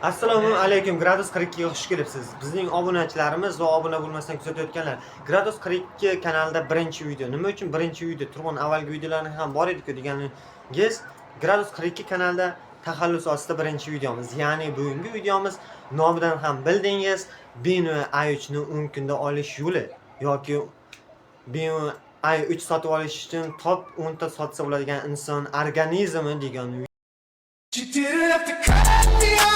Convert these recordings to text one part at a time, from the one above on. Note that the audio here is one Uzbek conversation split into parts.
Assalomu alaykum, Gradus 42 ga xush kelibsiz. Bizning obunachilarimiz va obuna bo'lmasdan kuzatayotganlar. Gradus 42 kanalida birinchi video. Nima uchun birinchi video? Turg'un, avvalgi videolarni ham bor edi-ku deganingiz, Gradus 42 kanalida taxallus ostida birinchi videomiz. Ya'ni bugungi videomiz nomidan ham bildingiz, BMW i3 ni 10 kunda olish yo'li yoki BMW i3 sotib olish uchun top 10 ta sotsa bo'ladigan inson organizmi degan. You didn't have to cut me off.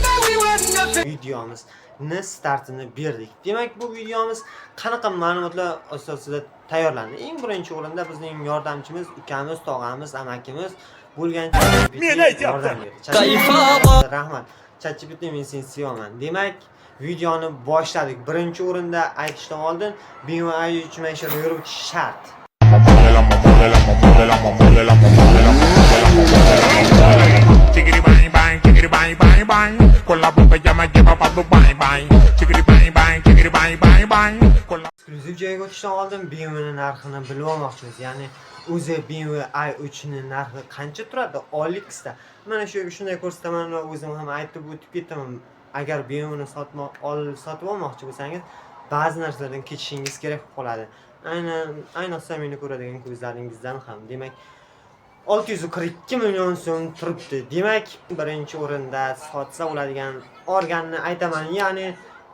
That we were nothing. Videomizni startini berdik. Demak, bu videomiz qanaqa ma'lumotlar asosida tayyorlandi? Eng birinchi o'rinda bizning yordamchimiz, ukamiz, tog'amiz, amakimiz bo'lgan ChatGPT Men aytyaptim. yordam berdi. ChatGPT, rahmat. ChatGPT, men seni sevaman. Demak, videoni boshladik. Birinchi o'rinda aytishdan oldin BMW i3 mana shu yerda yurib o'tish shart. De la mamá de la mamá de la mamá de la mamá de la mamá de la mamá. Chiquiri bang bang, chiquiri bang bang bang. Con la botella me lleva pa Dubai bang. Chiquiri bang bang, chiquiri bang bang bang. Con la Eksklyuziv joyga o'tishdan oldin BMW narxini bilib olmoqchimiz. Ya'ni o'zi BMW i3 ni narxi qancha turadi OLXda? Mana shu yerga shunday ko'rsataman va o'zim ham aytib o'tib ketaman. Agar BMW ni sotib olmoqchi bo'lsangiz, ba'zi narsalardan kechishingiz kerak bo'lib qoladi. Aynan, ayniqsa meni ko'radigan ko'zlaringizdan ham. Demak, 642 million so'm turibdi. Demak, birinchi o'rinda sotsa bo'ladigan organni aytaman, ya'ni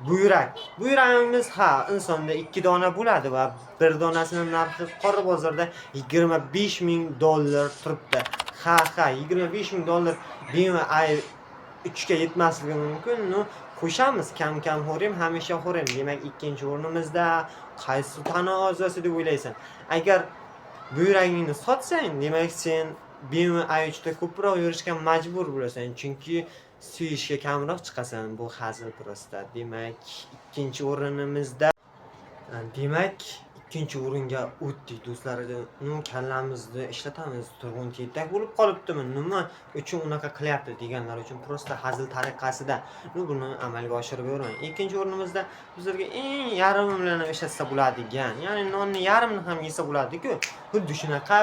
buyrak. Buyragimiz, ha, insonda ikki dona bo'ladi va bir donasini narxi qora bozorda 25 ming dollar turibdi. Ha, 25 ming dollar BMW i3 ga yetmasligi mumkin. Ну, qo'shamiz, kam kam xo'rim, hamisha xo'rim. Demak, ikkinchi o'rnimizda qaysi tana a'zosi deb o'ylaysan? Agar buyragingni sotsang, demak, sen BMW i3 da ko'proq yurishga majbur bo'lasan, chunki suyishga kamroq chiqasan. Bu hazil просто. Demak, ikkinchi o'ringa o'tdik, do'stlar. Ну, kallamizni ishlatamiz. Turg'un tentak bo'lib qolibdimi? Nima uchun unaqa qilyapti deganlar uchun просто hazil tariqasida. Ну, buni amalga oshirib beraman. Ikkinchi o'rnimizda bizlarga eng yarmi bilan ham ishlatsa bo'ladigan, ya'ni nonni yarmini ham yesa bo'ladi-ku. Xuddi shunaqa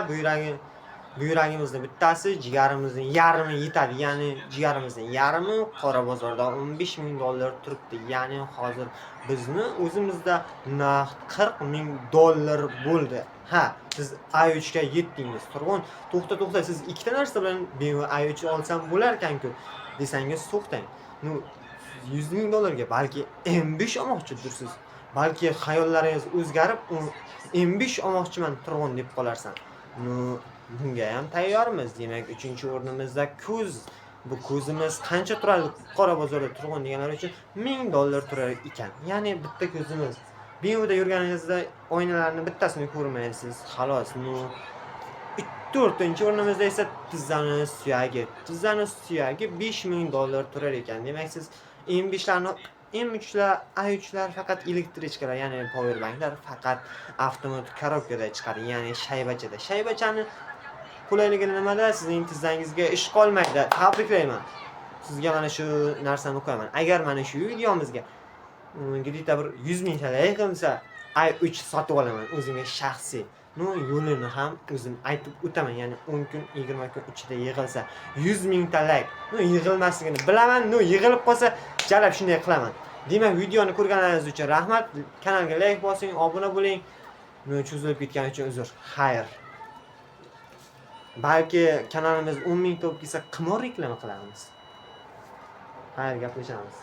buyragimizni bittasi jigarimizni yarmi yetadi. Ya'ni jigarimizni yarmi qora bozorda 15 ming dollar turibdi. Ya'ni hozir bizni o'zimizda naqd 40 ming dollar bo'ldi. Ha, siz i3 ga yetdingiz. Turg'un, to'xta, to'xta, siz ikkita narsa bilan BMW i3 olsam bo'lar ekan-ku desangiz, to'xtang. Ну, 100 ming dollarga balki M5 olmoqchidirsiz. Balki xayollaringiz o'zgarib, M5 olmoqchiman, Turg'un, deb qolarsan. Ну, bunga ham tayyormiz. Demak, uchinchi o'rnimizda ko'z. Bu ko'zimiz qancha turadi qora bozorda, Turg'un, deganlar uchun 1000 dollar turar ekan. Ya'ni bitta ko'zimiz. BMWda yurganingizda oynalarni bittasini ko'rmaysiz, xolos. Ну, to'rtinchi o'rnimizda esa tizzani suyagi. Tizzani suyagi 5000 dollar turar ekan. Demak, siz M5larni, M3lar, i3lar faqat электричка lar, ya'ni powerbanklar faqat avtomat коробка da chiqadi, ya'ni shaybachada. Shaybachani qulayligi nimada? Sizning tizzangizga ish qolmaydi. Tabriklayman. Sizga mana shu narsani qo'yaman. Agar mana shu videomizga где-то bir 100 ming layk qilsa, i3 sotib olaman o'zimga shaxsiy. Ну, yo'lini ham o'zim aytib o'taman. Ya'ni 10 kun, 20 kun ichida yig'ilsa 100 mingta layk. Ну, yig'ilmasligini bilaman. Ну, yig'ilib qolsa, jalab shunday qilaman. Demak, videoni ko'rganlaringiz uchun rahmat. Kanalga layk bosing, obuna bo'ling. Ну, cho'zilib ketgani uchun uzr. Xayr. Balki kanalimiz 10 ming to'p kelsa, qimor reklama qilamiz. Xayr, gaplashamiz.